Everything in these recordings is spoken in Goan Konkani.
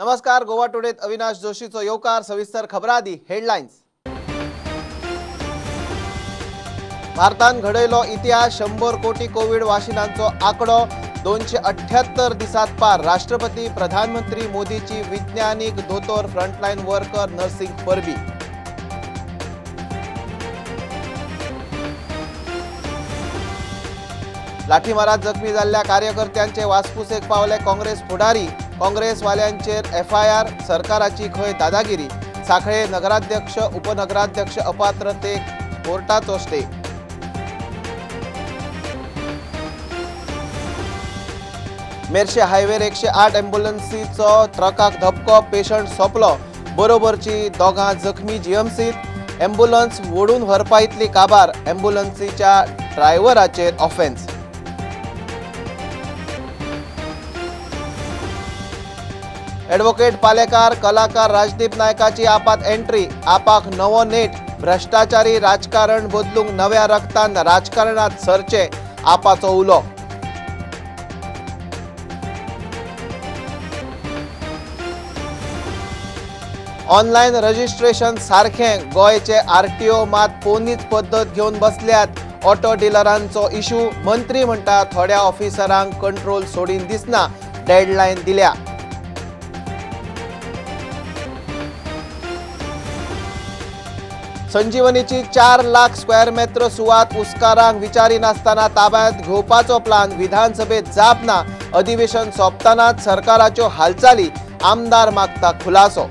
नमस्कार, गोवा टुडेत अविनाश जोशीचो येवकार. सविस्तर खबरां आदी हेडलायन्स. भारतान घडयलो इतिहास, 100 कोटी कोविड वाशिनांचो आंकडो 278 दिसात पार. राष्ट्रपती प्रधानमंत्री मोदीची विज्ञानिक दोतोर फ्रंटलाइन वर्कर नर्सिंग परबी. लाठीमारात जखमी जाल्ल्या कार्यकर्त्यांचे वासपुसेक पावले काँग्रेस फुडारी. काँग्रेसवाल्यांचेर एफआयआर, सरकाराची खंय दादागिरी. सांखळे नगराध्यक्ष उपनगराध्यक्ष अपात्रतेक कोर्टाचो स्टे. मेरशे हायवेर 108 ॲम्ब्युलन्सीचो ट्रकाक धपको, पेशंट सोंपलो, बरोबरची दोगां जखमी. जीएमसीत ॲम्ब्युलन्स ओडून व्हरपा इतली काबार, ॲम्ब्युलन्सीच्या ड्रायव्हराचेर ऑफेन्स. ॲडव्होकेट पालेकार कलाकार राजदीप नायकाची आपात एंट्री. आपाक नवो नेट, भ्रष्टाचारी राजकारण बदलूंक नव्या रक्तान राजकारणात सरचे, आपाचो उलो. ऑनलायन रजिस्ट्रेशन सारखें गोंयचे आरटीओ मात पोन्नीच पद्दत घेवन बसल्यात. ऑटो डिलरांचो इशू, मंत्री म्हणटा थोड्या ऑफिसरांक कंट्रोल सोडीन दिसना, डेडलायन दिल्या. संजीवनीची 4 लाख स्क्वेअर मेत्र सुवात उस्कारांक विचारिनासतना ताब्यात घेवपाचो प्लान, विधानसभेत जाप ना. अधिवेशन सोंपतानाच सरकाराच्यो हालचाली, आमदार मागता खुलासो.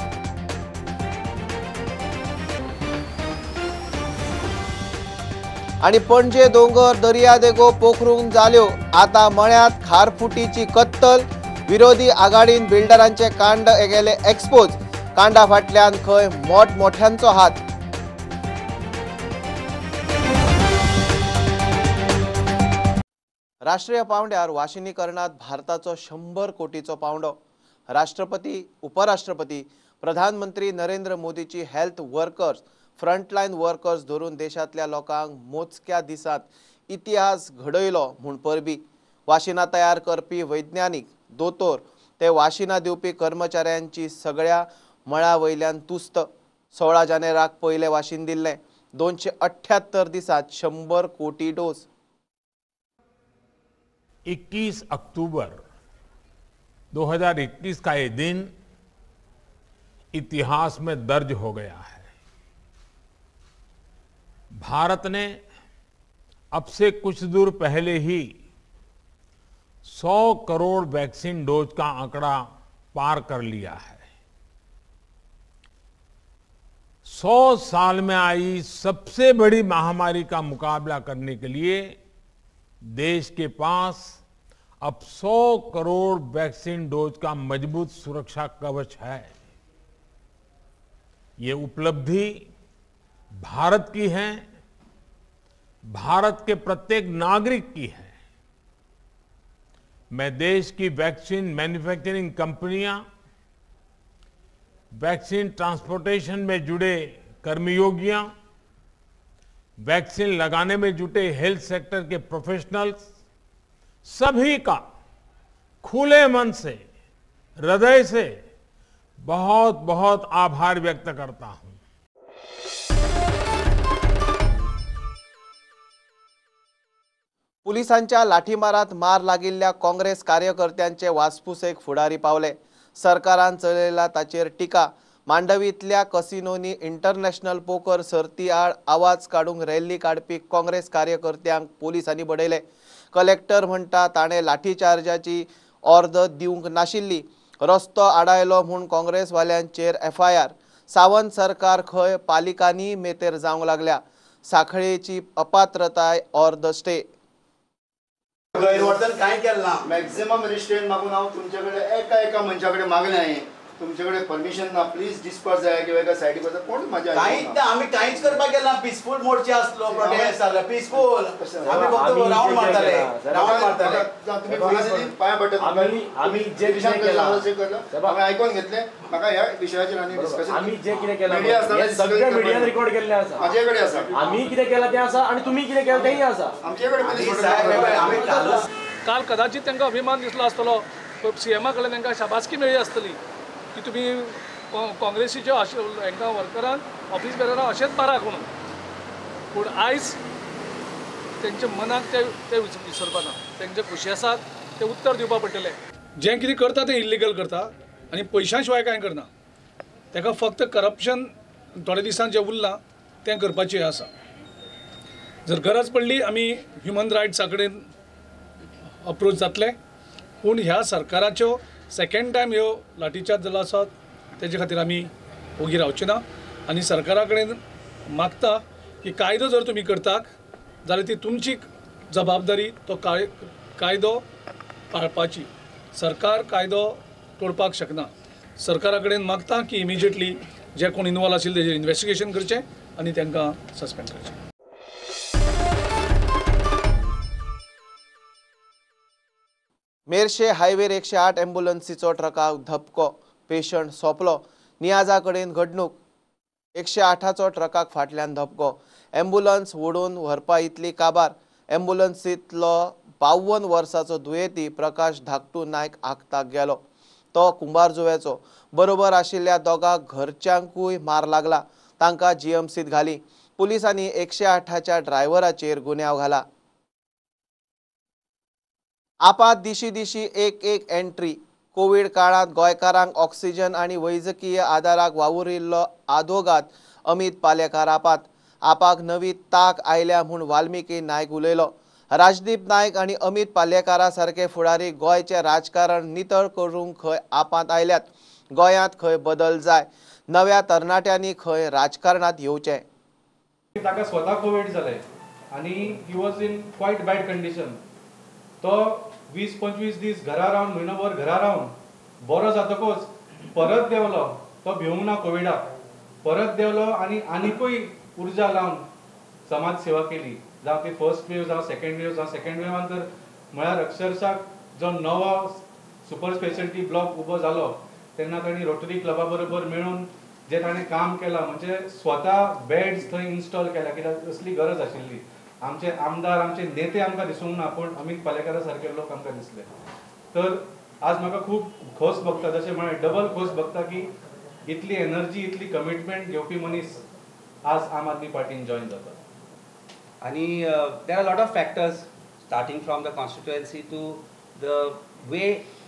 आनी पणजे दोंगर दर्यादेगो पोखरून जाल्यो, आतां मळ्यांत खारफुटीची कत्तल. विरोधी आघाडीन बिल्डरांचे कांड गेले एक्सपोज, कांडा फाटल्यान खंय मोठमोठ्यांचो हात. राष्ट्रीय पावंड्यार वाशिनीकरणात भारताचो 100 कोटीचो पावंडो. राष्ट्रपती उपराष्ट्रपती प्रधानमंत्री नरेंद्र मोदीची हेल्थ वर्कर्स फ्रंटलायन वर्कर्स धरून देशांतल्या लोकांक मोजक्या दिसांत इतिहास घडयलो म्हूण परबी. वाशिनां तयार करपी वैज्ञानिक दोतोर ते वाशिनां दिवपी कर्मचाऱ्यांची सगळ्या मळा वयल्यान तुस्त. 16 जानेराक पयलें वाशीन दिल्लें, 278 दिसांत 100 कोटी डोस. 21 अक्टूबर 2021 का ये दिन इतिहास में दर्ज हो गया है. भारत ने अब से कुछ दूर पहले ही 100 करोड़ वैक्सीन डोज का आंकड़ा पार कर लिया है. 100 साल में आई सबसे बड़ी महामारी का मुकाबला करने के लिए देश के पास अब 100 करोड़ वैक्सीन डोज का मजबूत सुरक्षा कवच है. ये उपलब्धि भारत की है, भारत के प्रत्येक नागरिक की है. मैं देश की वैक्सीन मैन्युफैक्चरिंग कंपनियां, वैक्सीन ट्रांसपोर्टेशन में जुड़े कर्मयोगियां, वैक्सीन लगाने में जुटे हेल्थ सेक्टर के प्रोफेशनल्स, सभी का खुले मन से, हृदय से बहुत बहुत आभार व्यक्त करता हूं. पुलिसांच्या लाठीमारात मार लागिल्ल्या काँग्रेस कार्यकर्त्यांचे वासपुसेक फुडारी पावले. सरकारान चलयला ताचेर टिका. मांडवींतल्या कसिनोनी इंटरनॅशनल पोकर सर्ती आड आवाज काडूंक रॅली काडपी काँग्रेस कार्यकर्त्यांक पोलिसांनी बडयले. कलेक्टर म्हणटा ताणें लाठीचार्जाची ऑर्द दिवंक नाशिल्ली, रस्तो आडायलो म्हूण काँग्रेसवाल्यांचेर एफआयआर. सावंत सरकार खंय पालिकांनी मेतेर जावंक लागल्या. सांखळेची अपात्रताय ऑर्द स्टे. गैरवर्तन कांय केलें ना. मॅक्झिमम रिस्ट्रेन मागून हांव तुमचे कडेन एका एका मनशा कडेन मागलें हांवें, तुमचे कडेन परमिशन ना, प्लीज डिस्पर्स जाय किंवा एका सायडीक वचा. कोण म्हाज्या कांयच ना, आमी कांयच करपाक गेले ना. पिसफूल मोर्चा आसलो, प्रोटेस्ट जालो पिसफूल, आमी फक्त रावंड मारताले, रावंड मारताले. तुमी पोलिसांनी पांय पडटा. आमी जे कितें केलां हांवें आयकून घेतलें, म्हाका ह्या विशयाचेर आनी डिस्कशन. आमी जे कितें केलां सगळें मिडियान रिकॉर्ड केल्लें आसा, म्हाजे कडेन आसा. आमी कितें केलां तें आसा आनी तुमी कितें केलां तेंय आसा. आमचे कडेन काल कदाचित तांकां अभिमान दिसलो आसतलो, सीएमा कडेन तांकां शाबासकी मेळ्ळी आसतली. की तुमी काँग्रेसीच्या हांकां वर्करांक ऑफिस बेररांक अशेंच माराक म्हणून. पूण आयज तेंच्या मनाक ते ते विसरपा ना, तेंचे खुशी आसात ते उत्तर दिवपाक पडटलें. जें कितें करता तें इल्लिगल करता आनी पयशां शिवाय कांय करना. ताका फक्त करप्शन थोड्या दिसान जें उरलां तें करपाचें आसा. जर गरज पडली आमी ह्युमन रायट्सा कडेन अप्रोच जातले. पूण ह्या सरकाराच्यो सेकेंड टायम ह्यो लाठीचार्ज जालो आसा तेजे खातीर आमी ओगी रावचे ना आनी सरकारा कडेन मागता की कायदो जर तुमी करतात जाल्यार ती तुमची जबाबदारी तो कायदो पाळपाची. सरकार कायदो तोडपाक शकना. सरकारा कडेन मागता की इमिजिएटली जे कोण इनवॉल्व आशिल्ले तेजेर इन्वेस्टिगेशन करचें आनी तांकां सस्पेंड करचें. मेरशे हायवेर 108 एम्ब्युलन्सीचो ट्रकाक धपको, पेशंट सोंपलो. नियाजा कडेन घडणूक. 108चो ट्रकाक फाटल्यान धपको, एम्ब्युलन्स ओडून व्हरपा इतली काबार. एम्ब्युलन्सींतलो 52 वर्साचो दुयेंती प्रकाश धाकटू नायक आगताक गेलो. तो कुंभारजुव्याचो. बरोबर आशिल्ल्या दोगां घरच्यांकूय मार लागला. तांकां जीएमसीत घाली. पुलिसांनी 108च्या ड्रायव्हराचेर गुन्यांव घाला. आपात दिशी दिशी एक एक एंट्री. कोवीड काळांत गोंयकारांक ऑक्सिजन आनी वैजकीय आदाराक वावुरिल्लो आदोगाद अमित पालेकार आपात. आपाक नवी ताक आयल्या म्हूण वाल्मिकी नायक उलयलो. राजदीप नायक आनी अमित पालेकारा सारके फुडारी गोंयचें राजकारण नितळ करूंक खंय आपांत आयल्यात. गोंयांत खंय बदल जाय, नव्या तरणाट्यांनी खंय राजकारणांत येवचें. ताका स्वता कोवीड जालें आनी he was in quite bad condition. तो 20-25 दीस घरा रावन, म्हयनोभर घरा रावन बरो जातकच परत देंवलो. तो भिवंक ना कोविडाक, परत देंवलो आनी आनिकूय उर्जा लावन समाज सेवा केली. जावं ती फर्स्ट वेव जावं सेकेंड वेव जावं, सेकेंड वेवान तर म्हळ्यार अक्षरशः जो नवो सुपर स्पेशलिटी ब्लॉक उबो जालो तेन्ना तांणी रोटरी क्लबा बरोबर मेळून जे ताणें काम केलां, म्हणजे स्वता बेड्स थंय इन्स्टॉल केल्या, कित्याक असली गरज आशिल्ली. आमचे आमदार, आमचे नेते आमकां दिसूंक ना, पूण अमित पालेकारा सारके लोक आमकां दिसले. तर आज म्हाका खूब खोस भोगता, जशें म्हळें डबल खोस भोगता की इतली एनर्जी, इतली कमिटमेंट घेवपी मनीस आज आम आदमी पार्टीन जॉयन जाता. आनी there are lot of factors starting from the constituency to the way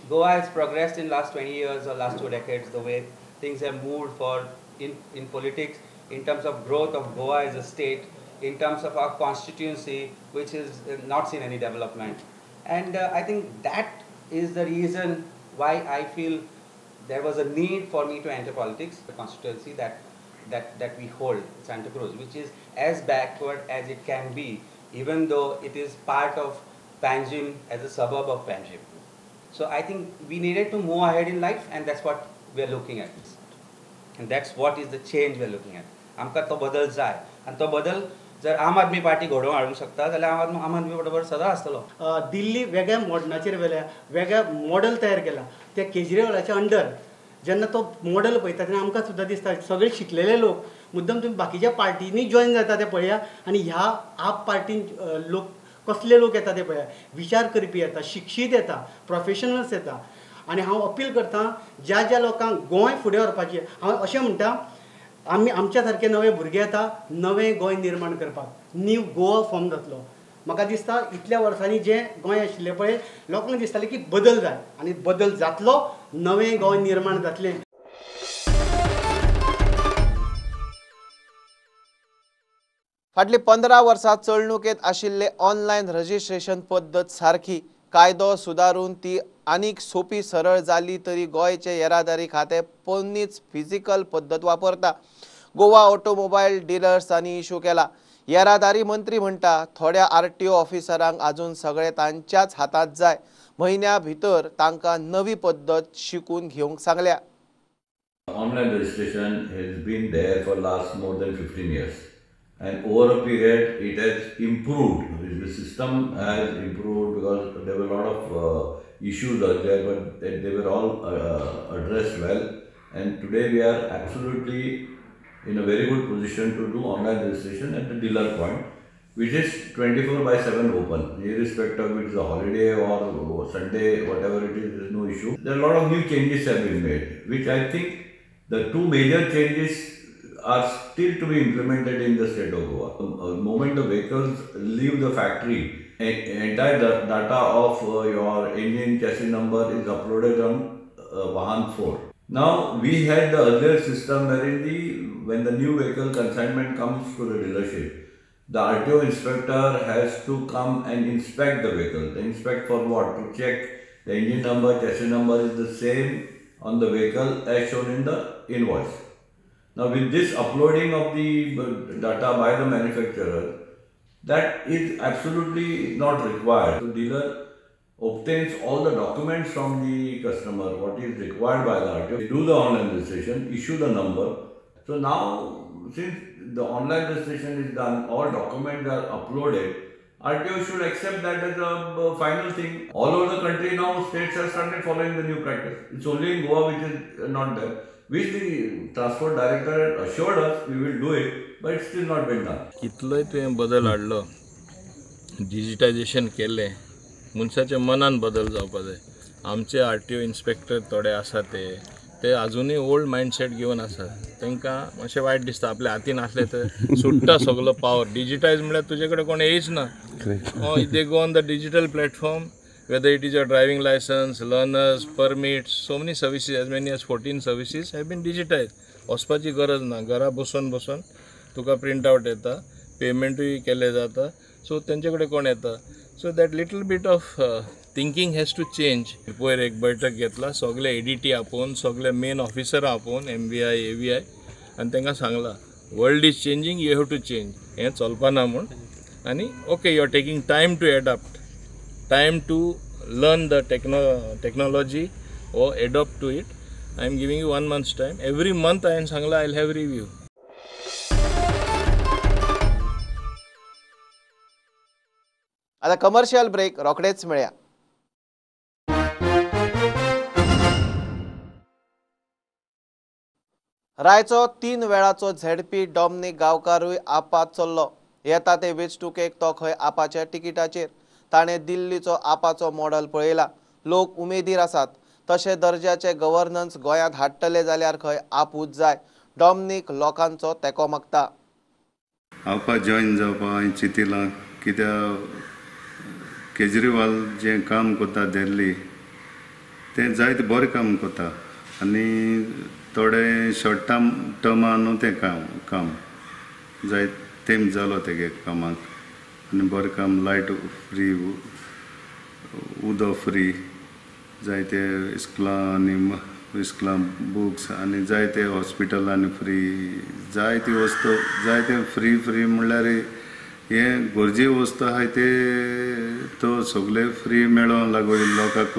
Goa has progressed in last 20 years or last 2 decades, the way things have moved for in politics, in terms of growth of Goa as a state, in terms of our constituency, which is not seen any development. And I think that is the reason why I feel there was a need for me to enter politics. The constituency that we hold, Santa Cruz, which is as backward as it can be, even though it is part of Panjim as a suburb of Panjim. So I think we needed to move ahead in life, and that's what we are looking at. And that's what is the change we are looking at. आमकां तो बदल जाय आनी तो बदल जर आम आदमी पार्टी घडोवन हाडूंक शकता जाल्यार आम आदमी बरोबर सदां आसतलो. दिल्ली वेगळ्या मॉडनाचेर व्हेल्या, वेगळ्या मॉडल तयार केला. त्या केजरीवालाच्या अंडर जेन्ना तो मॉडल पळयता तेन्ना आमकां सुद्दां दिसता सगळे शिकलेले लोक मुद्दम तुमी बाकीच्या पार्टींनी जॉयन जाता ते पळया आनी ह्या आप पार्टीन लोक कसले लोक येता ते पळया, विचार करपी येता, शिक्षीत येता, प्रोफेशनल्स येता. आनी हांव अपील करता ज्या ज्या लोकांक गोंय फुडें व्हरपाचें, हांव अशें म्हणटा आमी आमच्या सारके नवे भुरगे येता नवें गोंय निर्माण करपाक, न्यू गोवा फॉर्म जातलो. म्हाका दिसता इतल्या वर्सांनी जें गोंय आशिल्लें पळय लोकांक दिसतालें की बदल जाय आनी बदल जातलो, नवें गोंय निर्माण जातलें. फाटलीं 15 वर्सां चलणुकेंत आशिल्ले ऑनलायन रजिस्ट्रेशन पद्दत सारकी कायदो सुदारून ती आनीक सोपी सरळ जाली तरी गोंयचे येरादारी खातें पोन्नीच फिजिकल पद्दत वापरता. गोवा ऑटोमोबायल डिलर्सांनी इशू केला. येरादारी मंत्री म्हणटा थोड्या आरटीओ ऑफिसरांक आजून सगळें तांच्याच हातांत जाय. म्हयन्या भितर तांकां नवी पद्दत शिकून घेवंक सांगल्या. Online registration has been there for last more than 15 years. And over a period, it has improved. The system has improved because there were a lot of issues earlier, but they were all addressed well. And today we are absolutely in a very good position to do online registration at the dealer point. which is 24/7 open, irrespective of it's a holiday or Sunday, whatever it is, there is no issue. There are a lot of new changes have been made, which I think the two major changes are still to be implemented in the state of Goa. The moment the vehicles leave the factory, entire data of your engine chassis number is uploaded on Vahan 4. Now we had the earlier system wherein when the new vehicle consignment comes to the dealership, the RTO inspector has to come and inspect the vehicle. They inspect for what? To check the engine number, chassis number is the same on the vehicle as shown in the invoice. Now with this uploading of the data by the manufacturer, that is absolutely not required. The dealer obtains all the documents from the customer, what is required by the RTO. They do the online registration, issue the number. So now, since the online registration is done, all documents are uploaded, RTO should accept that as a final thing. All over the country now, states have started following the new practice. It's only in Goa which is not there, which the transport director assured us we will do it, but it's still not been done. कितलोय तुवें बदल हाडलो, डिजिटायजेशन केलें, मनशाच्या मनान बदल जावपा जाय. आमचे आरटीओ इन्स्पेक्टर थोडे आसा ते अजुनूय ओल्ड मायंडसेट घेवन आसा. तांकां मातशें वायट दिसता, आपल्या हातीन आसलें तर सुट्टा सगलो पावर. डिजिटायज म्हळ्यार तुजे कडेन कोण येयच ना. They go on the digital platform, whether it is your driving license, learners, permits, so many services, as many as 14 services have been digitized. वचपाची गरज ना, घरा बसून बसून तुका प्रिंट आवट येता, पेमेंटूय केलें जाता. सो तेंचे कडेन कोण येता? So that little bit of thinking has to change. पयर एक बैठक घेतला, सगळे एडीटी आपोवन, सगळे मेन ऑफिसरां आपोवन, MVI, AVI, आनी तांकां सांगलां, world is changing, you have to change. हें चलपाना म्हूण. आनी okay, you are taking time to adapt, time to learn the technology or adopt to it. I am giving you 1 month's time. Every month I am सांगला I will have review. आता कमर्शियल ब्रेक, रोखडेच मेळया. रायचो 3 वेळाचो झेडपी डॉमनिक गांवकारूय आपात चल्लो. येता ते वेंचणुकेक तो खंय आपाच्या तिकिटाचेर. ताणें दिल्लीचो आपाचो मॉडल पळयला. लोक उमेदीर आसात. तशें दर्जाचे गव्हर्नन्स गोंयांत हाडटले जाल्यार खंय आपूच जाय. डॉमनिक लोकांचो तेंको मागता. आपा जॉयन जावपा हांवें चिंतिलां, कित्याक केजरीवाल जें काम करता दिल्ली तें जायते बरें काम करता आनी थोडे शॉर्ट टर्मा न्हू तें काम जायत तेम जालो तेगे कामाक आनी बरें काम, लायट फ्री, उदक फ्री, जायते इस्कुलां आनी इस्कुलां बुक्स आनी जायते हॉस्पिटलांनी फ्री, जायती वस्तू जायते फ्री फ्री म्हणल्यार हें गरजे वस्तू आहाय ते तो सगळे फ्री मेळोंक लागो लोकांक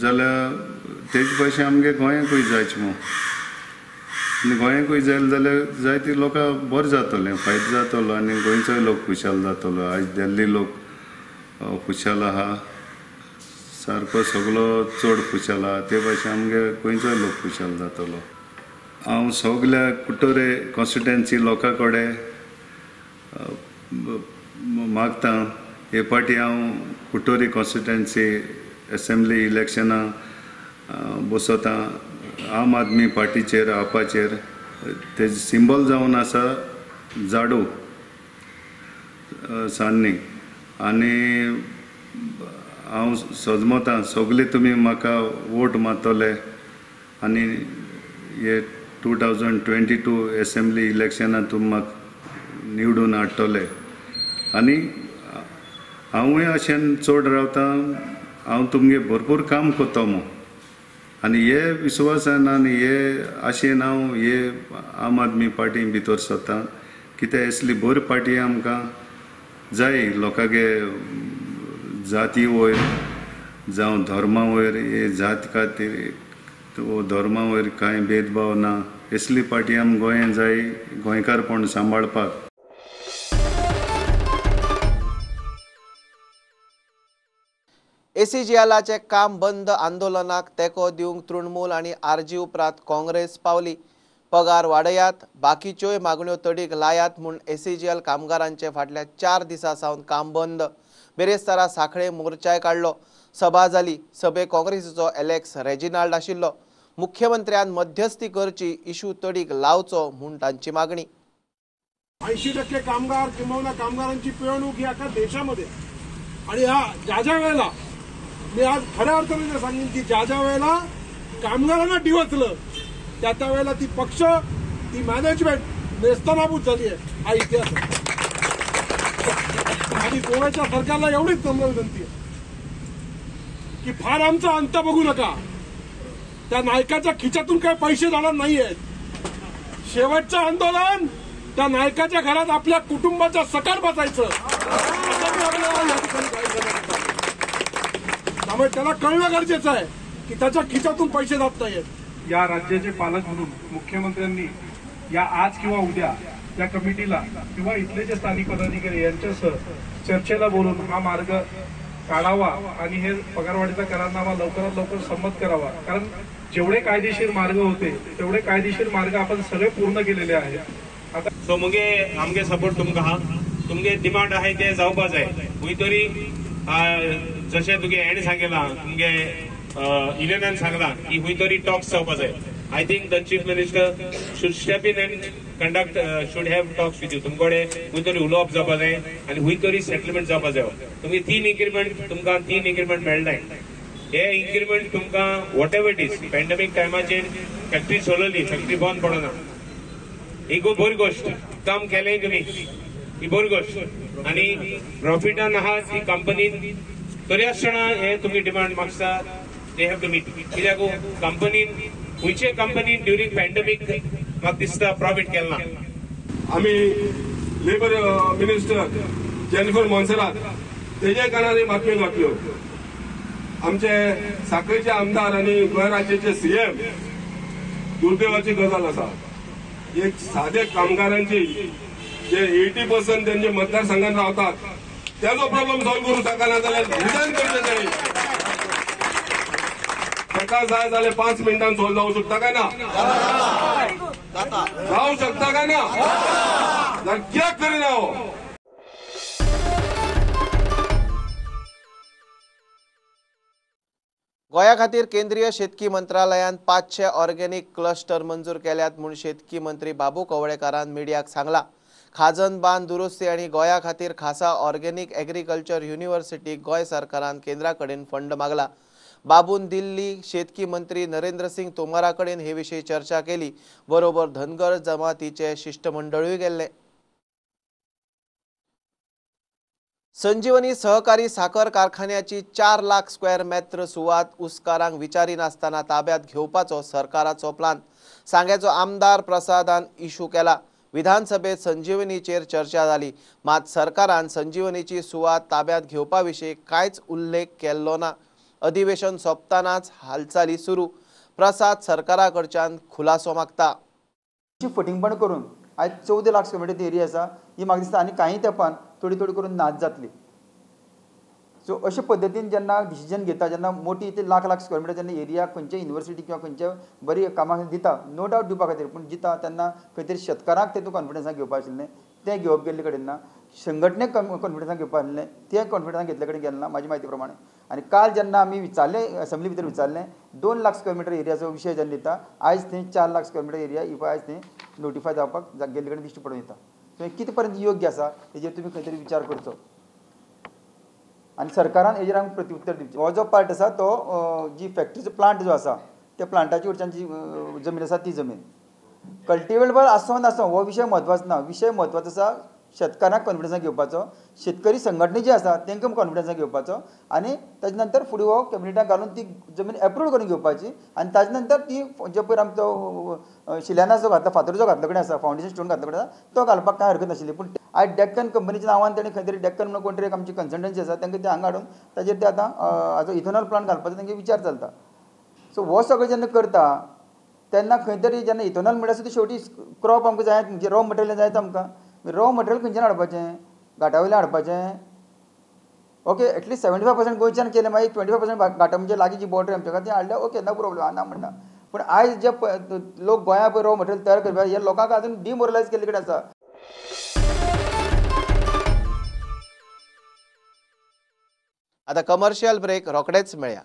जाल्यार तेजे भाशेन आमगे गोंयांकूय जायचे मू. आनी गोंयांकूय जालें जाल्यार जायते लोकांक बरें जातलें, फायदो जातलो आनी गोंयचोय लोक खुशाल जातलो. आयज दिल्ली लोक खुशाल आहा, सारको सगलो चड खुशाल आहा, ते भाशेन आमगे गोंयचोय लोक खुशाल जातलो. हांव सगल्या कुट्टोरे कॉन्स्टिट्युएन्सी लोकां कडेन मागता, हे फावटी हांव कुट्टोरी कॉन्स्टिट्युएन्सी एसेंब्ली इलेक्शनां बसोता आम आदमी पार्टीचेर, आपाचेर. तेजें सिंबल जावन आसा झाडू सान्नी. आनी हांव सजमतां सगळे तुमी म्हाका वोट मारतले आनी हे 2022 एसेंब्ली इलेक्शनां तुमी म्हाका निवडून हाडटले. आनी हांवूय अशें चड रावता, हांव तुमगे भरपूर काम करता मू. आनी हे विश्वासान आनी हे आशेन हांव हे आम आदमी पार्टी भितर सरता, कित्याक असली बरी पार्टी आमकां जाय. लोकांगे जाती वयर जावं धर्मा वयर, हे जात खातीर धर्मा वयर कांय भेदभाव ना, असली पार्टी आमकां गोंयांत जाय, गोंयकारपण सांबाळपाक. एसीजीएलाचे काम बंद आंदोलनाक तेंको दिवंक तृणमूल आनी आरजी उपरांत काँग्रेस पावली. पगार वाडयात, बाकीच्योय मागण्यो तडीक लायात म्हूण एसईजीएल कामगारांचे फाटल्या 4 दिसां सावन काम बंद. बिरेस्तारा सांखळे मोर्चाय काडलो. सभा जाली. सभे काँग्रेसीचो एलेक्स रेजिनाल्ड आशिल्लो. मुख्यमंत्र्यान मध्यस्थी करची, इशू तडीक लावचो म्हूण तांची मागणी. 80% कामगार किंबहुना कामगारांची पिळवणूक ही अख्ख्या देशामध्ये, आणि ह्या ज्या ज्या वेळेला मी आज खऱ्या अर्थाने सांगेन की ज्या ज्या वेळेला कामगारांना डिवचलं त्या त्या वेळेला ती पक्ष, ती मॅनेजमेंट नेस्तनाबूत झाली आहे, हा इतिहास आहे. आणि गोव्याच्या सरकारला एवढीच नम्र विनंती आहे की फार आमचा अंत बघू नका. त्या नायकाच्या खिच्यातून काही पैसे जाणार नाहीयेत. शेवटचं आंदोलन त्या नायकाच्या घरात आपल्या कुटुंबाच्या सकार बसायचं, त्यामुळे त्याला कळणं गरजेचं आहे की त्याच्या खिच्यातून पैसे जात नाहीयेत. या राज्याचे पालक म्हणून मुख्यमंत्र्यांनी या आज किंवा उद्या या कमिटीला किंवा इथले जे स्थानिक पदाधिकारी यांच्यासह चर्चेला बोलून हा मार्ग काढावा आणि हे पगारवाढीचा करारनामा लवकरात लवकर संमत करावा. कारण जेवढे कायदेशीर मार्ग होते तेवढे कायदेशीर मार्ग आपण सगळे पूर्ण केलेले आहेत. आता सो मुगे आमगे सपोर्ट तुमकां आहा, तुमगे डिमांड आहाय ते जावपा जाय. खंय तरी जशें तुगे हेणें सांगलां, तुमगे युनियनान सांगलां की खंय तरी टॉक्स जावपा जाय. I think the chief minister should step in and conduct, should have talks with you. तुमकडे खंय तरी उलोवप जावपा जाय आनी खंय तरी सेटलमेंट जावपा जाय. तुमगे 3 इन्क्रिमेंट, तुमकां 3 इन्क्रिमेंट मेळनाय. हे इन्क्रिमेंट तुमकां whatever it is, pandemic टायमाचेर फॅक्टरी चलयली, फॅक्टरी बंद पडना, ही खूब बरी गोश्ट. काम केलें तुमी, ही बरी गोश्ट. आनी प्रॉफिटान आहा ती कंपनीन, तरी आसतना हे तुमी डिमांड मागता, they have to meet. कित्याक कंपनीन, खंयचे कंपनीन ड्युरींग पॅन्डेमीक म्हाका दिसता प्रॉफीट केला ना. आमी लेबर मिनिस्टर जेनिफर मोन्सेरात तेजे कारणान बातम्यो घातल्यो. आमचे साखळीचे आमदार आनी गोंय राज्याचे सीएम, दुर्दैवाची गजाल आसा, एक साधे कामगारांची जे 80% त्यांचे मतदारसंघात रावतात त्याचो प्रॉब्लेम सॉल्व करूंक शकना जाल्यार रिजायन करचें तांणी. ताका जाय जाल्यार 5 मिनटां सॉल्व जावंक शकता काय ना? जावंक शकता काय ना? कित्याक करिना हो? गोंया खातीर केंद्रीय शेतकी मंत्रालयान 500 ऑर्गेनिक क्लस्टर मंजूर केल्यात म्हूण शेतकी मंत्री बाबू कवळेकारान मिडियाक सांगला. खाजन बांद दुरुस्ती आनी गोंया खातीर खासा ऑर्गेनिक एग्रीकल्चर युनिव्हर्सिटी गोंय सरकारान केंद्रा कडेन फंड मागला. बाबून दिल्ली शेतकी मंत्री नरेंद्र सिंग तोमरा कडेन हे विशीं चर्चा केली. बरोबर धनगर जमातीचे शिष्टमंडळूय गेल्ले. संजीवनी सहकारी साखर कारखान्याची 4 लाख स्क्वेअर मेत्र सुवात उसकारांक विचारिनासतना ताब्यात घेवपाचो सरकाराचो प्लान सांग्याचो आमदार प्रसादान इशू केला. विधानसभेत संजीवनीचेर चर्चा जाली, मात सरकारान संजीवनीची सुवात ताब्यात घेवपा विशीं कांयच उल्लेख केल्लो ना. अधिवेशन सोंपतानाच हालचाली सुरू. प्रसाद सरकारा कडच्यान खुलासो मागता. फटिंगपण करून आज 14 लाख स्क्वेअर मिटर एरिया आसा ही म्हाका दिसता आनी कांय तेंपान थोडी थोडी करून नाच जातली. सो अशे पद्दतीन जेन्ना डिसिजन घेता, जेन्ना मोठी ते लाख लाख स्क्वेअर मिटर जेन्ना एरिया खंयच्या युनिवर्सिटी किंवा खंयच्या बरी कामाक दिता, नो डावट दिवपा खातीर, पूण दिता तेन्ना खंय तरी शेतकारांक तेतून कॉन्फिडन्सान घेवपा आशिल्लें, तें घेवप गेल्ले कडेन ना, संघटनेक कॉन्फिडन्सान घेवपा आशिल्लें, तें कॉन्फिडन्सान घेतले कडेन गेलें ना म्हाजी म्हायती प्रमाणे. आनी काल जेन्ना आमी विचारलें, असेंब्ली भितर विचारलें, 2 लाख स्क्वेअर मिटर एरियाचो विशय जेन्ना दिता, आयज थंय 4 lakh square metre area if आयज थंय नोटिफाय जावपाक गेल्ले कडेन दिश्टी पडून येता. सो हें कितें पर्यंत योग्य आसा तेजेर तुमी खंय तरी विचार करचो आनी सरकारान हेजेर आमकां प्रत्युत्तर दिवचें. हो जो पार्ट आसा तो जी फॅक्टरीचो प्लांट जो आसा त्या प्लांटाची वटच्यान जी जमीन आसा ती जमीन कल्टिवेटेबल आसूं नासूं हो विशय म्हत्वाचो ना. विशय म्हत्वाचो आसा शेतकारांक कॉन्फिडन्सान घेवपाचो, शेतकरी संघटने जी आसा तांकां कॉन्फिडन्सान घेवपाचो आनी ताजे नंतर फुडें हो कॅबिनेटाक घालून ती जमीन एप्रूव करून घेवपाची आनी ताजे नंतर ती जे पयर आमचो शिल्यानास जो घातला, फातर जो घातलो कडेन आसा, फावंडेशन स्टोन घातलो कडेन आसा, तो घालपाक कांय हरकत नाशिल्ली. पूण आयज डेक्कन कंपनीच्या नांवान ताणें खंय तरी डेक्कन म्हणून कोण तरी एक आमची कन्सल्टन्सी आसा तांकां ते हांगा हाडून ताजेर ते आतां हाजो इथेनॉल प्लांट घालपाचो तांकां विचार चलता. सो हो सगळें जेन्ना करता तेन्ना खंय तरी जेन्ना इथेनॉल म्हणल्यार सुद्दां शेवटी क्रॉप आमकां जाय, म्हणजे रॉ मटेरियल जायच आमकां. रॉ मटेरियल खंयच्यान हाडपाचें? घाटा वयल्यान हाडपाचें? ओके, एटलिस्ट 75% गोंयच्यान केलें, मागीर 25% घाटा म्हणजे लागीं जी बॉर्डर आमच्या ती हाडल्या, ओके, नो प्रॉब्लम, ना म्हणना. पूण आयज जे लोक गोंया पळय रॉ मटेरियल तयार करपाक हे लोकांक अजून डिमोरलायज केल्ले कडेन आसा. आता कमर्शियल ब्रेक रोखडेच मेळया.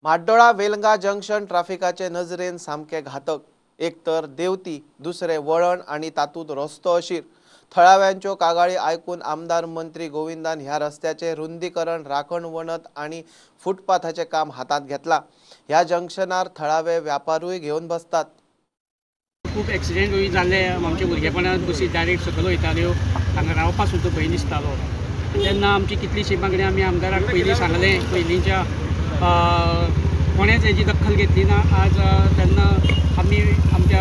म्हाड्डोळा वेलंगा जंक्शन ट्राफिकाचे नजरेन सामकें घातक. एक तर देवती, दुसरें वळण आनी तातूंत रस्तो अशीर. थळाव्यांच्यो कागाळी आयकून आमदार मंत्री गोविंदान ह्या रस्त्याचें रुंदीकरण, राखण वणत आनी फुटपाथाचें काम हातांत घेतलां. ह्या जंक्शनार थळावे व्यापारूय घेवन बसतात. खूब एक्सिडेंटूय जाल्ले आमच्या भुरगेपणांत. बसी डायरेक्ट सकयल वयताल्यो, हांगा रावपाक सुद्दां भंय दिसतालो. तेन्ना आमची कितलीशी मागणी आमी आमदाराक पयलीं सांगलें, पयलींच्या कोणेच हेजी दखल घेतली ना. आज तेन्ना आमी आमच्या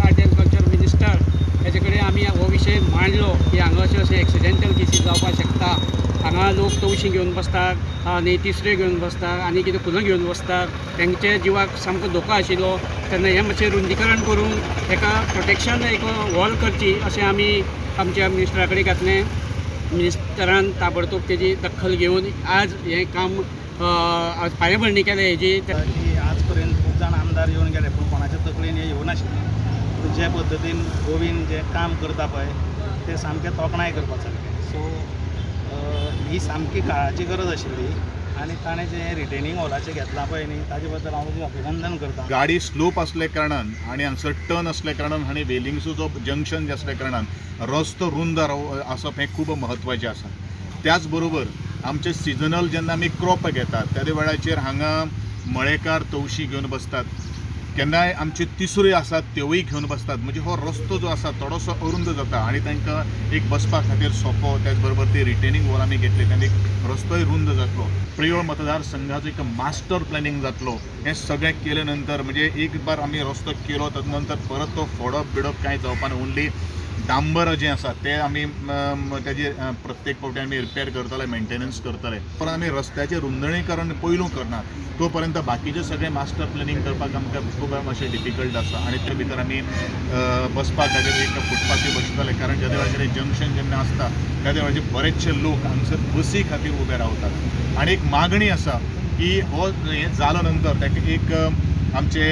आर्ट एंड कल्चर मिनिस्टर हेजे कडेन आमी हो विशय मांडलो की हांगा अशें अशें एक्सिडेंटल केसीस जावपाक शकता, हांगा लोक तवशीं घेवन बसतात आनी तिसऱ्यो घेवन बसतात आनी कितें फुलां घेवन बसतात, तेंच्या जिवाक सामको धोको आशिल्लो. तेन्ना हें मातशें रुंदीकरण करून एका प्रोटेक्शन एक वॉल करची अशें आमी आमच्या मिनिस्टरा कडेन घातलें. मिनिस्टरान ताबडतोब तेजी दखल घेवन आज हें काम आज पायाभरणी केल्या हेजी. की आजपर्यंत खूब जाण आमदार येवन गेले पूण कोणाच्या तकलेन हें येवनाशिल्लें. पूण जे पद्दतीन गोविंद जें काम करता पळय तें सामकें तोखणाय करपा सारकें. सो ही सामकी काळाची गरज आशिल्ली आनी ताणें जें रिटेनिंग हॉलाचें घेतलां पळय न्ही ताजे बद्दल हांव तुजें अभिनंदन करता. गाडी स्लोप असल्या कारणान आनी हांगसर टर्न असल्या कारणान आनी वेलिंगचो जो जंक्शन जे असल्या कारणान रस्तो रुंद आसप हें खूब म्हत्वाचें आसा. त्याच बरोबर आमचे सिजनल जेन्ना आमी क्रॉप घेतात त्या वेळाचेर हांगा मळेकार तवशी घेवन बसतात, केन्नाय आमच्यो तिसऱ्यो आसात त्योय घेवन बसतात. म्हणजे हो रस्तो जो आसा थोडोसो अरुंद जाता आनी तांकां एक बसपा खातीर सोंपो. त्याच बरोबर ती रिटेनिंग वॉल आमी घेतली तेन्ना एक रस्तोय रुंद जातलो. प्रियोळ मतदारसंघाचो एक मास्टर प्लॅनिंग जातलो. हें सगळें केले नंतर म्हणजे एक बार आमी रस्तो केलो तद नंतर परत तो फोडप बिडप कांय जावपा ना. ओन्ली डांबर जें आसा तें आमी तेजे प्रत्येक फावटी आमी रिपेर करतले, मेंटेनन्स करतले. परत आमी रस्त्याचें रुंदणीकरण पयलू करना तो पर्यंत बाकीचें सगळें मास्टर प्लॅनिंग करपाक आमकां खूब मातशें डिफिकल्ट आसा. आनी ते भितर आमी बसपा खातीर एक फुटपाथी बसतले, कारण ज्या वेळाचेर जंक्शन जेन्ना आसता त्या वेळाचेर बरेचशे लोक हांगसर बसी खातीर उबे रावतात. आनी एक मागणी आसा की हो हें जालो नंतर ताका एक आमचे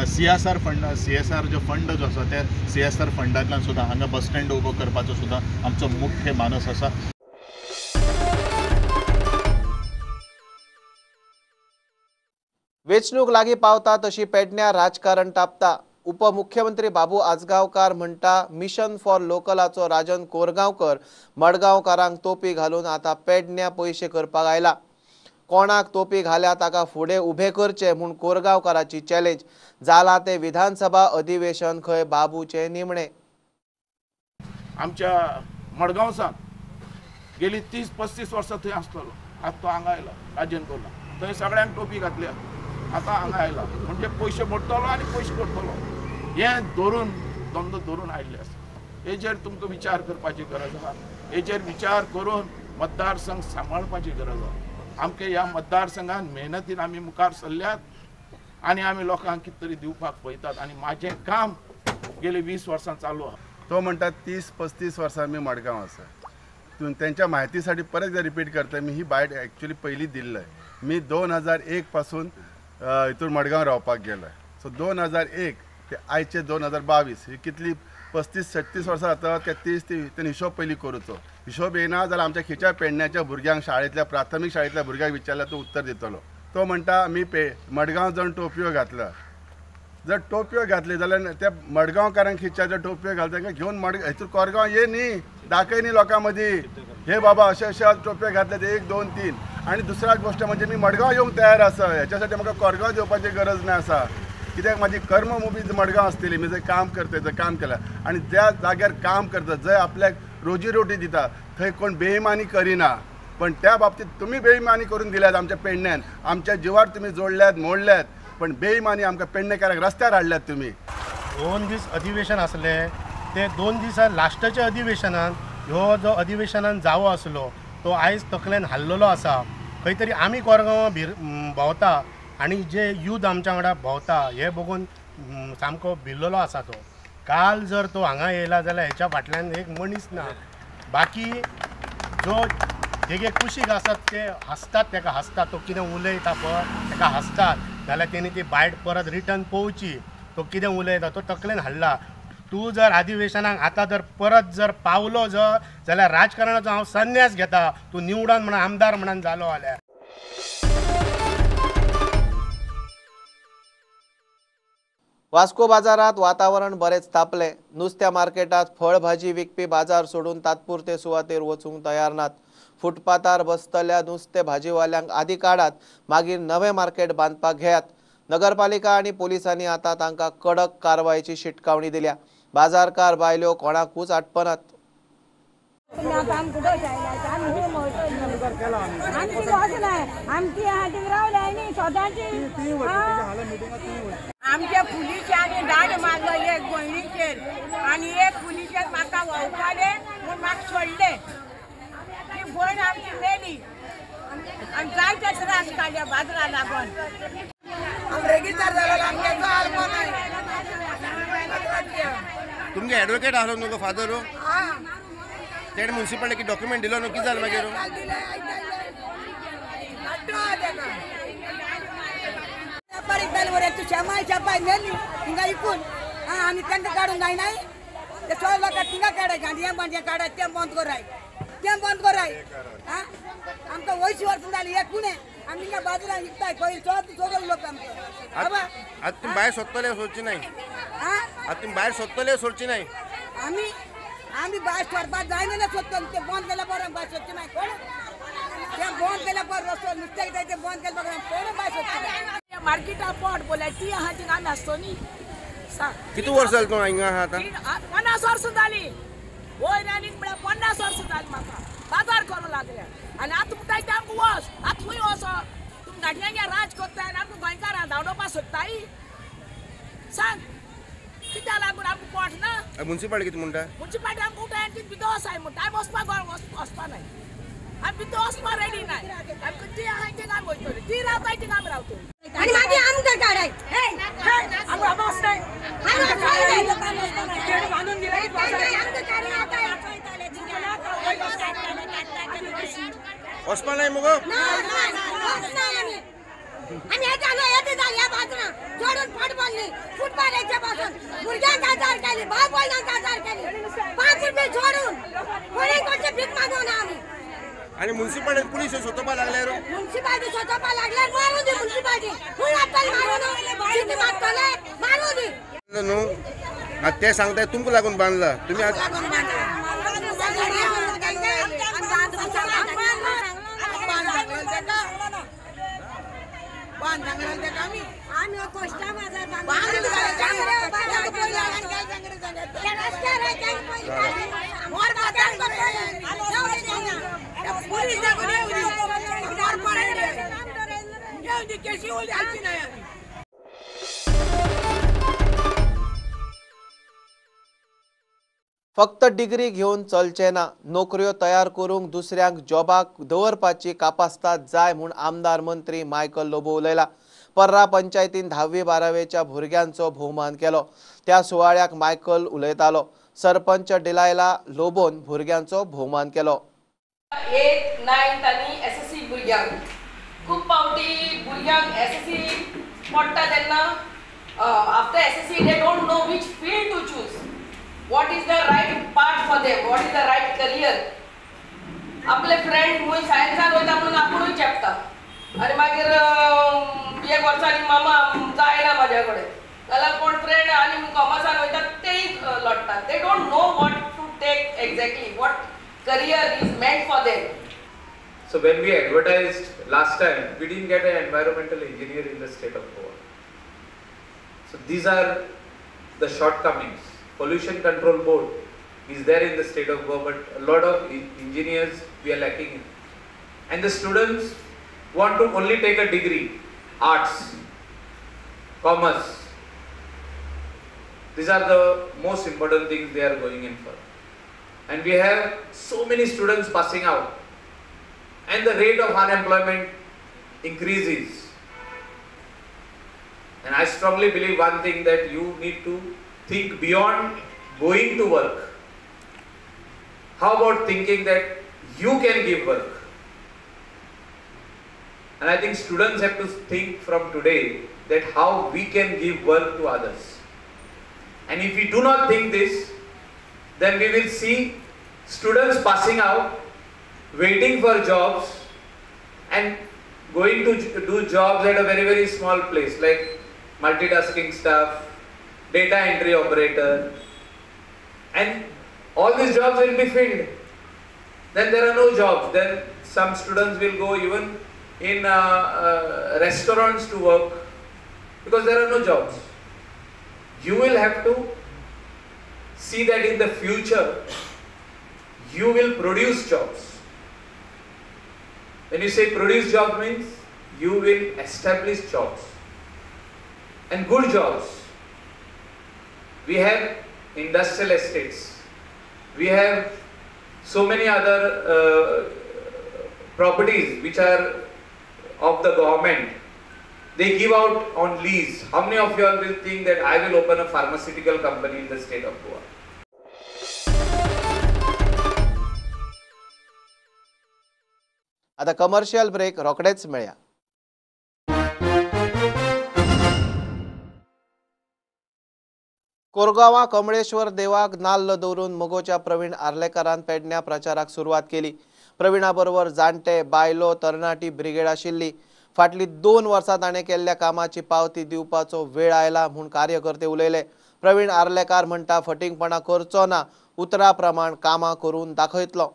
CSR fund, CSR जो फंड जो आसा त्या CSR फंडांतल्यान सुद्दां हांगा बस स्टँड उबो करपाचो सुद्दां आमचो मुख्य मानस आसा. वेंचणूक लागीं पावता तशी पेडण्यां राजकारण तापता. उपमुख्यमंत्री बाबू आजगांवकार म्हणटा मिशन फॉर लोकलाचो राजन कोरगांवकर मडगांवकारांक तोपी घालून आतां पेडण्यां पयशे करपाक आयला. कोणाक तोपी घाल्या ताका फुडें उबे करचे म्हूण कोरगांवकाराची चॅलेंज. जाला ते विधानसभा अधिवेशन खंय बाबूचे निमणे. आमच्या मडगांवसान गेली 30-35 वर्सां थंय आसतलो, आतां तो हांगा आयला राजन कोरला, थंय सगळ्यांक टोपी घातल्या, आतां हांगा आयला म्हणजे पयशे मोडटलो आनी पयशे करतलो हें धरून धंदो धरून आयिल्ले आसा. हेजेर तुमकां विचार करपाची गरज आसा. हेजेर विचार करून मतदारसंघ सांबाळपाची गरज आसा. आमकां ह्या मतदारसंघान मेहनतीन आमी मुखार सरल्यात आनी आमी लोकांक कितें तरी दिवपाक पळयतात आनी म्हाजें काम गेले 20 वर्सां चालू आसा. तो म्हणटा 30-35 वर्सां आमी मडगांव आसा. तेंच्या म्हायतीसाठी परत एकदा रिपीट करता, मी ही बायट ॲक्च्युली पहिली दिल्लं आहे. मी 2001 पासून हितून मडगांव रावपाक गेलो. सो 2001 ते आयचे 2022 ही कितली 35 36 वर्सां जाता ते 30 ती तेणी हिशोब पयलीं करुचो. हिशोब येना जाल्यार आमच्या खंयच्या पेडण्याच्या भुरग्यांक शाळेंतल्या प्राथमीक शाळेंतल्या भुरग्यांक विचारल्यार तो उत्तर दितलो. तो म्हणटा आमी मडगांव जावन टोपयो घातला. जर टोपयो घातली जाल्यार त्या मडगांवकारांक खंयच्या जर टोपयो घालता तांकां घेवन हितून कोरगांव ये न्ही, दाखय न्ही लोकां मदीं, हे बाबा अशे अशे टोपयो घातले ते 1 2 3. आनी दुसरा गोश्ट म्हणजे मी मडगांव येवंक तयार आसा, ह्याच्यासाठी म्हाका कोरगांव येवपाची गरज ना आसा. कित्याक म्हाजी कर्मभूमी मडगांव आसतली. मी जंय काम करता जंय काम केलां आनी ज्या जाग्यार काम करता जंय आपल्याक रोजी रोटी दिता थंय कोण बेईमानी करिना. पण त्या बाबतीत तुमी बेईमानी करून दिल्यात आमच्या पेडण्यान, आमच्या जिवार तुमी जोडल्यात मोडल्यात, पण बेईमानी आमकां पेडणेकारांक रस्त्यार हाडल्यात तुमी. 2 दीस अधिवेशन आसले ते 2 दिसा लास्टाच्या अधिवेशनान ह्यो जो अधिवेशनान जावो आसलो तो आयज तकलेन हाल्लेलो आसा. खंय तरी आमी कोरगांवां भोंवता आनी जे यूथ आमच्या वांगडा भोंवता हे बघून सामको भिल्लेलो आसा तो. काल जर तो हांगा येयला जाल्यार हेच्या फाटल्यान एक मनीस ना. बाकी जो तेगे कुशीक आसात ते हांसतात, तेका हांसतात, तो कितें उलयता पळय तेका हांसतात, जाल्यार तेणी ती बायट परत रिटर्न पळोवची, तो कितें उलयता तो तकलेन हाडला. तूं जर अधिवेशनाक आतां जर परत जर पावलो जर जाल्यार राजकारणाचो हांव संन्यास घेता. तूं निवडून म्हणून आमदार म्हणून जालो जाल्यार. वास्को बाजारात वातावरण बरेच तापले. नुस्त्या मार्केटात फळ भाजी विकपी बाजार सोडून तात्पुरते सुवातेर वचूंक तयार नात. फुटपाथार बसतल्या नुस्ते भाजीवाल्यांक आदी काडात, मागीर नवे मार्केट बांदपाक घेयात. नगरपालिका आनी पोलिसांनी आतां तांकां कडक कारवायेची शिटकावणी दिल्या. बाजारकार बायल्यो कोणाकूच आटपनात. आमच्या पुलिसांनी दाड मारलो एक भयणीचेर आनी एक पुलिशेन म्हाका व्हंवपालें म्हूण म्हाका सोडलें. ती भयण आमची मेली आनी जायते त्रास काडले बाजरा लागून. रेगिस्तार जालो आमगे आल्बम. तुमगे एडवोकेट आसलो न्हू गो फादर? तेणें म्युनिसिपालिटी डॉक्युमेंट दिलो न्हू, कितें जालें मागीर? शेमाय मेली थिंगा इकून आनी तांकां काडूंक जायना. ते सगळे लोकांक थिंगा काडाय, गांडये बांडये काडाय, तें बंद कराय, तें बंद कराय. आमकां 80 वर्सां जालीं एकूणे आमी थिंगा बाजारान विकताय पयलीं सगळे लोक आमकां. आतां तुमी भायर सोदतले सोडची नाही? आतां तुमी भायर सोदतले सोडची नाही? आमी आमी भायर सोडपाक जायना सोदतले. तें बंद केल्यार बरें, भायर सोदचें ना कोण. तें बंद केल्यार बरें, रस्तो नुस्त्याक जाय तें बंद केल्यार बरें, कोण भायर सोदचें ना. मार्केटा पोट बोलाय ती आहा थिंगा आमी आसतो न्ही. कितू वर्सां जालीं तूं हिंगा आहा आतां? 50 वर्सां जालीं. वयर आनी म्हळ्यार 50 वर्सां जालीं म्हाका बाजार करूंक लागल्या. आनी आतां म्हणटाय ते आमकां वच, आतां खंय वचो? तुमी गाडयांक राज करताय आनी आमकां गोंयकारां धांवडोवपाक सोदताय. सांग कित्याक लागून आमकां पोट ना? म्युनिसिपालिटी कितें म्हणटा? म्युनिसिपालिटी आमकां उठाय आनी ती भितर वचाय म्हणटा. आमी वचपाक वचपा नाय, आमी भितर वचपाक रेडी नाय. आमकां ती आहाय थिंगा आमी वयतली, ती रावताय थिंगा आमी रावतली. आनी मागीर आमकां काडाय. वचपा नाय मुगो? आमी हें जालो हें जालें ह्या बाजरां जोडून फुटबॉल न्ही, फुटबॉलाच्या पासून भुरग्यांक आजार केली, भाव भयणांक आजार केली, 5 रुपये जोडून कोणी कोणचे भीक मागोना आमी. आनी म्युनिसिपालिटी पुलीस सोदपाक लागल्यार? म्युनिसिपालिटी सोदपाक लागल्यार मारून दी म्युनिसिपालिटी. खंय लागतली मारून? कितें मारतले? मारून दी न्हू. आतां ते सांगताय तुमकां लागून बांदला तुमी. फक्त डिग्री घेवन चलचें ना, नोकऱ्यो तयार करूंक दुसऱ्यांक जॉबाक दवरपाची कापास्ताद जाय म्हूण आमदार मंत्री मायकल लोबो उलयला. पर्रा पंचायतीन 10वी 12वेच्या भुरग्यांचो भोवमान केलो. त्या सुवाळ्याक मायकल उलयतालो. सरपंच डिलायला लोबोन भुरग्यांचो भोवमान केलो. 8, 9 आनी SSC भुरग्यांक खूब फावटी भुरग्यांक SSC पडटा तेन्ना after SSC they don't know which field to choose, what is the right path for them, what is the right career. आपले फ्रेंड खूंय सायन्सान वयता म्हणून आपुणूय चेपता आनी मागीर एक वर्सांनी मामा जायना म्हाज्या कडेन, जाल्यार कोण फ्रेंड आनी कॉमर्सान वयता तेय लोट्टात. They don't know what to take exactly, what career is meant for them. So when we advertised last time, we didn't get an environmental engineer in the state of Goa. So these are the shortcomings. Pollution Control Board is there in the state of Goa, but a lot of engineers we are lacking in. And the students want to only take a degree, arts, commerce. These are the most important things they are going in for. And we have so many students passing out, and the rate of unemployment increases. And I strongly believe one thing, that you need to think beyond going to work. How about thinking that you can give work? And I think students have to think from today that how we can give work to others. And if we do not think this, then we will see students passing out, waiting for jobs and going to do jobs at a very, very small place like multitasking staff, data entry operator, and all these jobs will be filled. Then there are no jobs. Then some students will go even in restaurants to work because there are no jobs. You will have to see that in the future you will produce jobs. When you say produce job means you will establish jobs and good jobs. We have industrial estates, we have so many other properties which are of the government. They give out on lease. How many of you all will think that I will open a pharmaceutical company in the state of Goa? आता कमर्शियल ब्रेक रोखडेच मेळया. कोरगांवां कमळेश्वर देवाक नाल्ल दवरून मगोच्या प्रवीण आर्लेकारान पेडण्या प्रचाराक सुरवात केली. प्रवीणा बरोबर जाणटे, बायलो, तरणाटी ब्रिगेड आशिल्ली. फाटली 2 वर्सां ताणें केल्ल्या कामाची पावती दिवपाचो वेळ आयला म्हूण कार्यकर्ते उलयले. प्रवीण आर्लेकार म्हणटा फटिंगपणा करचो ना, उतरा प्रमाण कामां करून दाखयतलो.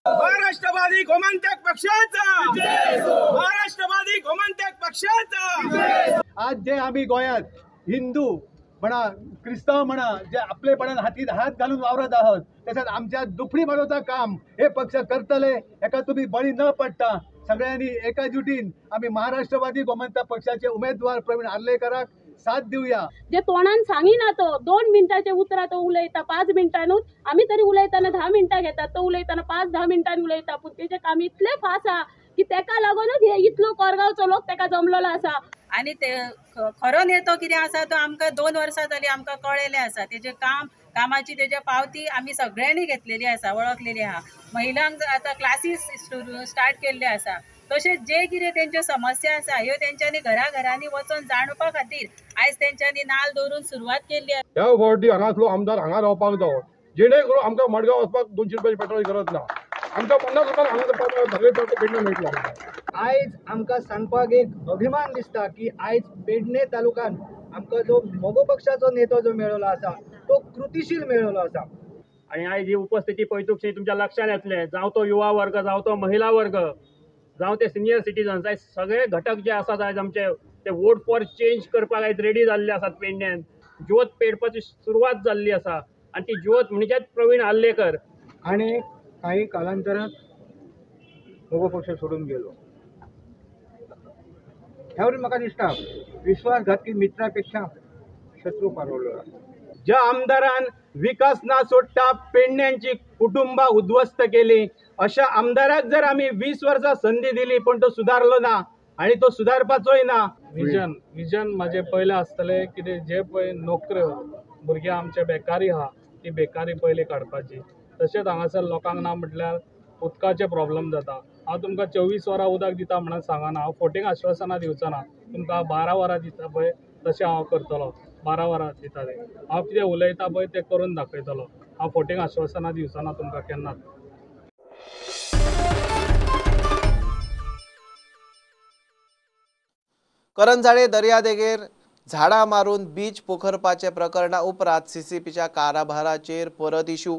महाराष्ट्रवादी गोमंतक पक्षाचा, महाराष्ट्रवादी गोमंतक पक्षाचा. आज जे आमी गोंयांत हिंदू म्हणा, क्रिस्तांव म्हणा, जे आपलेपणान हातीत हात घालून वावरत आहात, तशेंच आमच्या दुखणी मारोवचा काम हे पक्ष करतले. हेका तुमी बळी न पडटा सगळ्यांनी एकाजुटीन आमी महाराष्ट्रवादी गोमंतक पक्षाचे उमेदवार प्रवीण आर्लेकराक साथ दिवया. जे तोंडान सांगिना तो 2 मिनटाचे उतरां तो उलयता, 5 मिनटानूच. आमी तरी उलयतना 10 मिनटां घेतात, तो उलयतना 5-10 मिनटां उलयता. पूण तेजें काम इतलें फास्ट आहा की तेका लागूनच हे इतलो कोरगांवचो लोक तेका जमलेलो आसा. आनी ते खरो नेतो कितें आसा तो आमकां 2 वर्सां जालीं आमकां कळ्ळेलें आसा. तेजें काम, कामाची तेज्या पावती आमी सगळ्यांनी घेतलेली आसा, वळखलेली आहा. महिलांक आतां क्लासीस स्टार्ट केल्ले आसा. तशेंच जे कितें तेंच्यो समस्या आसा ह्यो तेंच्यांनी घरा घरांनी वचोन जाणपा खातीर आयज तेंच्यांनी नाल दवरून सुरवात केल्ली आसा. ह्या फावटी हांगासलो आमदार हांगा रावपाक जावो, जेणे करून आमकां मडगांव वचपाक 200 रुपयाची पेट्रोल गरज ना. आमकां 50 रुपया हांगा पेडणे मेळटलो. आयज आमकां सांगपाक एक अभिमान दिसता की आयज पेडणे तालुक्यान आमकां जो मगो पक्षाचो नेतो जो मेळ्ळो आसा तो कृतीशील मेळ्ळो आसा. आनी आयज ही उपस्थिती पळयतकच तुमच्या लक्षांत येतलें, जावं तो युवा वर्ग, जावं तो महिला वर्ग, जावं ते सिनियर सिटीजन्स, आयज सगळे घटक जे आसात आयज आमचे ते वोट फॉर चेंज करपाक आयज रेडी जाल्ले आसात. पेडण्यान ज्योत पेटपाची सुरवात जाल्ली आसा आनी ती ज्योत म्हणजेच प्रवीण आर्लेकर. आनी काही कालांतरात मगो पक्ष सोडून गेलो. ह्यावरून म्हाका दिसता विश्वासघातकी मित्रापेक्षा शत्रू पारवलो. ज्या आमदारान विकास ना सोडटा पेडण्यांची कुटुंबां उद्ध्वस्त केली, अशा आमदाराक जर आमी 20 वर्सां संदी दिली पण तो सुदारलो ना आनी तो सुदारपाचोय ना. विजन विजन म्हाजें पयलें आसतलें कितें, जे पळय नोकऱ्यो भुरग्यां आमचे बेकारी आहा ती बेकारी पयलीं काडपाची. तशेंच हांगासर लोकांक ना म्हटल्यार उदकाचे प्रॉब्लम जाता. हांव तुमकां 24 वरां उदक दिता म्हणून सांगना, हांव फोटींग आश्वासनां दिवचो ना. तुमकां 12 वरां दिता पळय तशें हांव करतलो, 12 वरां दिता तें. हांव कितें उलयता पळय तें करून दाखयतलो. हांव फोटींग आश्वासनां दिवचो ना तुमकां केन्नाच. करंजाळे दर्यादेगेर झाडां मारून बीच पोखरपाचे प्रकरणा उपरांत सीसीपीच्या कारभाराचेर परत इशू.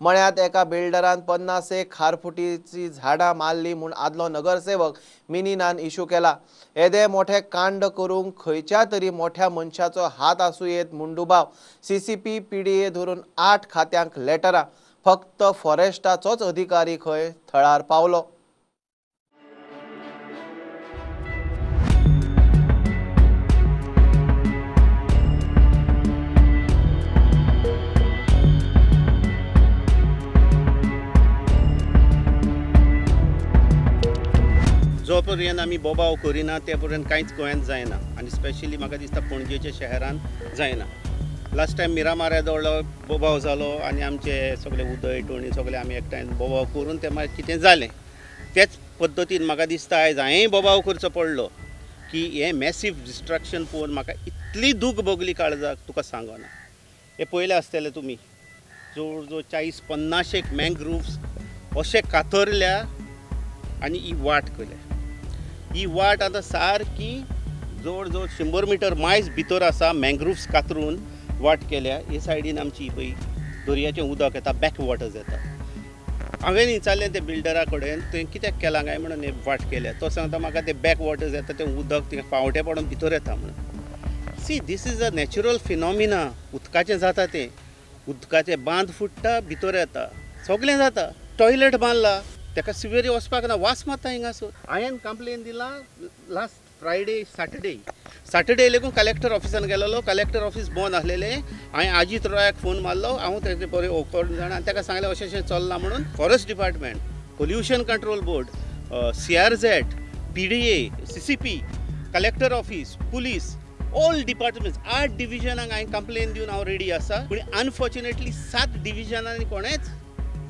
मळ्यांत एका बिल्डरान 50 खारफुटीची झाडां मारली म्हूण आदलो नगरसेवक मिनीनान इशू केला. येदे मोठे कांड करूंक खंयच्या तरी मोठ्या मनशाचो हात आसूं येत म्हूण दुबाव. सीसीपी पीडीए धरून 8 खात्यांक लेटरां. फक्त फॉरेस्टाचोच अधिकारी खंय थळार पावलो. जो पर्यंत आमी बोबाव करिना ते पर्यंत कांयच गोंयांत जायना आनी स्पेशली म्हाका दिसता पणजेच्या शहरान जायना. लास्ट टायम मिरामारा दवरलो बोबाव जालो आनी आमचे सगळे उदय टोणी सगळे आमी एकठांय बोबाव करून ते मागीर कितें जालें. तेच पद्दतीन म्हाका दिसता आयज हांवेंय बोबाव करचो पडलो की हें मॅसीव डिस्ट्रक्शन पळोवन म्हाका इतली दूख भोगली काळजाक तुका सांगना. हें पळयलें आसतलें तुमी, जवळ जवळ 40-50 मँग्रुव्स अशे कातरल्या आनी ही वाट केल्या. ही वाट आतां सारकी जवळ जवळ 100 मिटर मायज भितर आसा. मँग्रुव्स कातरून वाट केल्या. हे सायडीन आमची पळय दर्याचें उदक येता, बॅक वॉटर्स येता. हांवें विचारलें ते बिल्डरा कडेन तुवें कित्याक केलां काय म्हणून हे वाट केल्या. तो सांगता म्हाका ते बॅक वॉटर्स येता, तें उदक थिंगा फावटे पडून भितर येता म्हणून. See, this is a natural phenomena. उदकाचें जाता तें, उदकाचें बांद फुट्टा भितर येता, सगळें जाता. टॉयलेट बांदला तेका सिवेरी वचपाक ना, वास मारता हिंगासर. हांवें कंप्लेन दिला लास्ट फ्रायडे सॅटर्डे लेगून कलेक्टर ऑफिसान गेलेलो. कलेक्टर ऑफिस बंद आसलेलें. हांवें आजीत रॉयाक फोन मारलो, हांव तेजे बरें करून जाणा आनी ताका सांगलें अशें अशें चल्लां म्हणून. Forest department, pollution control board, CRZ, PDA, CCP, collector office, police, all departments, 8 डिविजनांक हांवें कंप्लेन दिवन हांव रेडी आसा. पूण अनफॉर्च्युनेटली 7 डिविजनांनी कोणेंच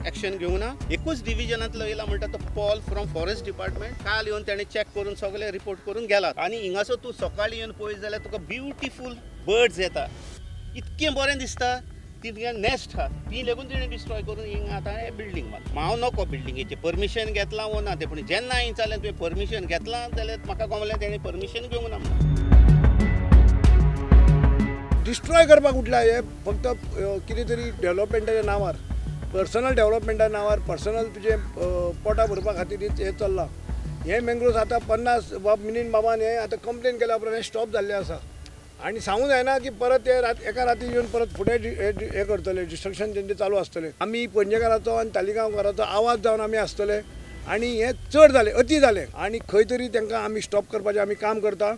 एक्शन घेवंक ना. एकूच डिविजनांतलो येयला म्हणटा तो पॉल फ्रॉम फॉरेस्ट डिपार्टमेंट. काल येवन तेणें चॅक करून सगळें रिपोर्ट करून गेला. आनी हिंगासर तूं सकाळीं येवन पळयत जाल्यार तुका ब्युटिफूल बर्ड्स येता, इतकें बरें दिसता. ती तुगे नॅस्ट आहा ती लेगून तेणें डिस्ट्रॉय करून हिंगा आतां हें बिल्डींग बांदलां. हांव नको बिल्डिंगेचें परमिशन घेतलां वो ना तें, पूण जेन्ना हांवें विचारलें तुवें परमिशन घेतलां जाल्यार म्हाका गमलें तेणें परमिशन घेवंक ना म्हणून. डिस्ट्रॉय करपाक उठला हे फक्त कितें तरी डेव्हलपमेंटाच्या नांवार, पर्सनल डेव्हलपमेंटा नांवार, पर्सनल तुजें पोटा भरपा खातीर हें चल्लां. हे मँग्रोव्स आतां 50 बाब मिनीन बाबान हें आतां कंप्लेन केल्या उपरांत हें स्टॉप जाल्लें आसा. आनी सांगूंक जायना की परत ते एका राती येवन परत फुडें हें करतले, डिस्ट्रक्शन तेंचें चालू आसतलें. आमी पणजेकाराचो आनी तालिगांवकाराचो आवाज जावन आमी आसतले आनी हें चड जालें, अती जालें आनी खंय तरी तांकां आमी स्टॉप करपाचें आमी काम करता.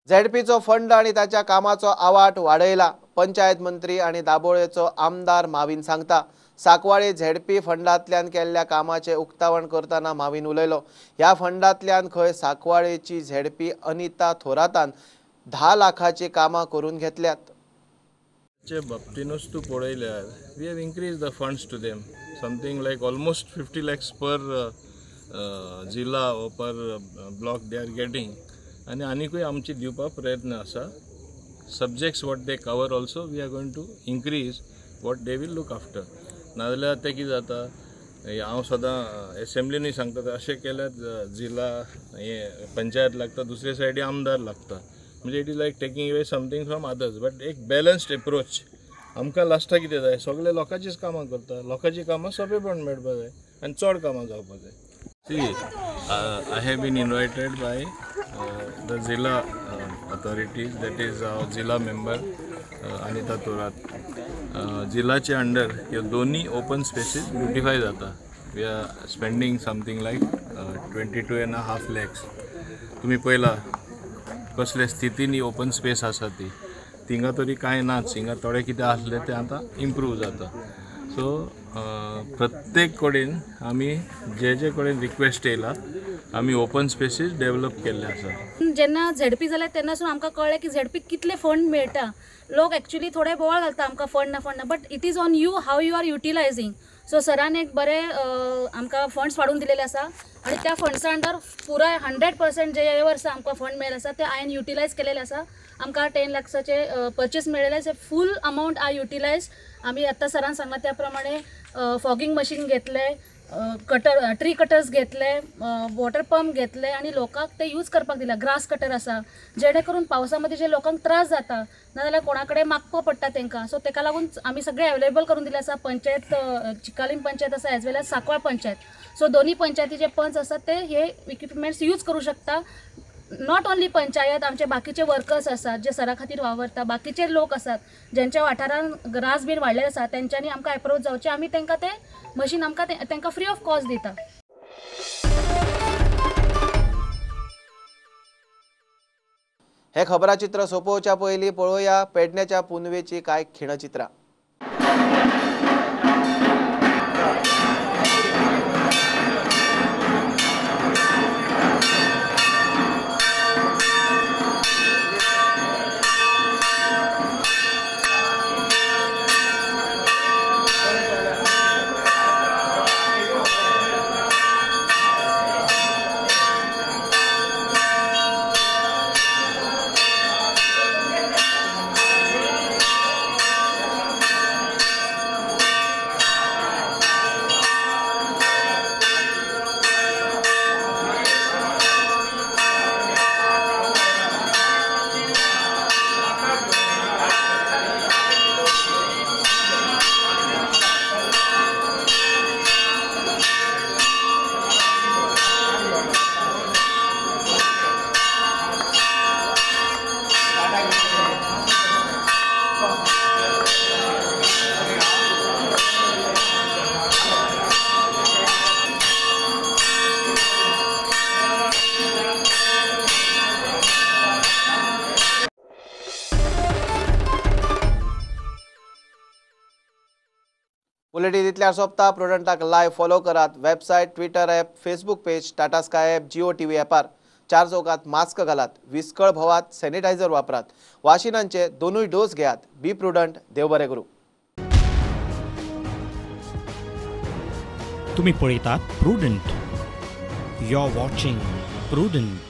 झेडपीचो फंड आनी ताच्या कामाचो आवाट वाडयला. पंचायत मंत्री आनी दाबोळेचो आमदार माविन सांगता. साकवाळे झेडपी फंडांतल्यान केल्ल्या कामाचें उक्तावण करतना माविन उलयलो. ह्या फंडांतल्यान खंय साकवाळेची झेडपी अनिता थोरातान 10 लाखाची कामां करून घेतल्यात. बाबतीनूच तूं पळयल्यार we have increase the funds to them something like almost 50 lakhs per जिल्हा or per block they are getting. आनी आनीकूय आमची दिवपाक प्रयत्न आसा. Subjects what they cover also we are going to increase what they will look after. नाजाल्यार तें कितें जाता, हांव सदां एसेंब्लीनूय सांगता अशें केल्यार जिल्हा हें पंचायत लागता, दुसरे सायडी आमदार लागता. म्हणजे it is like taking away something from others. But एक बॅलन्स्ड एप्रोच आमकां लास्टाक कितें जाय, सगळे लोकांचीच कामां करता, लोकांचीं कामां सोंपेपण मेळपाक जाय आनी चड कामां जावपाक जाय. See, I have been invited by the Zilla authorities, that is our Zilla member Anita Thorat. जिल्हाचे अंडर ह्यो दोन्ही ओपन स्पेसीस ब्युटिफाय जाता. We are spending something like 22.5 lakhs. तुमी पळयला कसले स्थितीन ही ओपन स्पेस आसा ती, थिंगा तरी कांय नाच, हिंगा थोडे कितें आसलें तें आतां इम्प्रूव जाता. सो प्रत्येक कडेन आमी जे जे कडेन रिक्वेस्ट येयला आमी ओपन स्पेसीस डेवलप केल्ले आसा. जेन्ना झेडपी जालें तेन्नासून आमकां कळ्ळें की झेडपी कितले फंड मेळटा. लोक एक्चुली थोडे बोवाळ घालता आमकां फंड ना फंड ना, but it is on you how you are utilising. So सरान एक बरें आमकां फंड्स वाडून दिलेले आसा आनी त्या फंड्सा अंडर पुराय 100% जे हे वर्सा आमकां फंड मेळ्ळे आसा ते हांवें युटिलायज केलेले आसा. आमकां 10 लाखाचे परचेस मेळ्ळेले आसा, फूल अमावंट I utilise. आमी आत्तां सरान सांगला त्या प्रमाणे फॉगिंग मशीन घेतले, कटर ट्री कटर्स घेतले, वॉटर पंप घेतले आनी लोकांक ते यूज करपाक दिला. ग्रास कटर आसा जेणे करून पावसा मदीं जे लोकांक त्रास जाता नाजाल्यार कोणा कडेन मागपा पडटा तांकां, सो ताका लागून आमी सगळे अवेलेबल करून दिले आसा. पंचायत चिकालीम पंचायत आसा as well as Sancoale panchayat, so दोन्ही पंचायतीचे पंच आसात ते हे इक्विपमेंट्स यूज करूं शकता. Not only panchayat, आमचे बाकीचे वर्कर्स आसात जे सरा खातीर वावरता, बाकीचे लोक आसात ज्यांच्या वाठारांत ग्रास बीन वाडलेले आसा तेंच्यांनी आमकां एप्रोच जावचें, आमी तांकां ते मशीन आमकां तांकां फ्री ऑफ कॉस्ट दिता. हे खबराचित्र सोपोवच्या पयलीं पळोवया पेडण्याच्या पुनवेची कांय खिणचित्रां. बुलेटीन इतल्यार सोंपता. प्रुडंटाक लायव्ह फॉलो करात. Website, Twitter app, Facebook page, Tata Sky app, Jio TV ॲपार. चार चौकात मास्क घालात, विस्कळ भोवात, सॅनिटायझर वापरात, वाशिनांचे दोनूय डोस घेयात. बी प्रुडंट. देव बरें करूं. तुम्ही पळयतात Prudent. You are watching Prudent.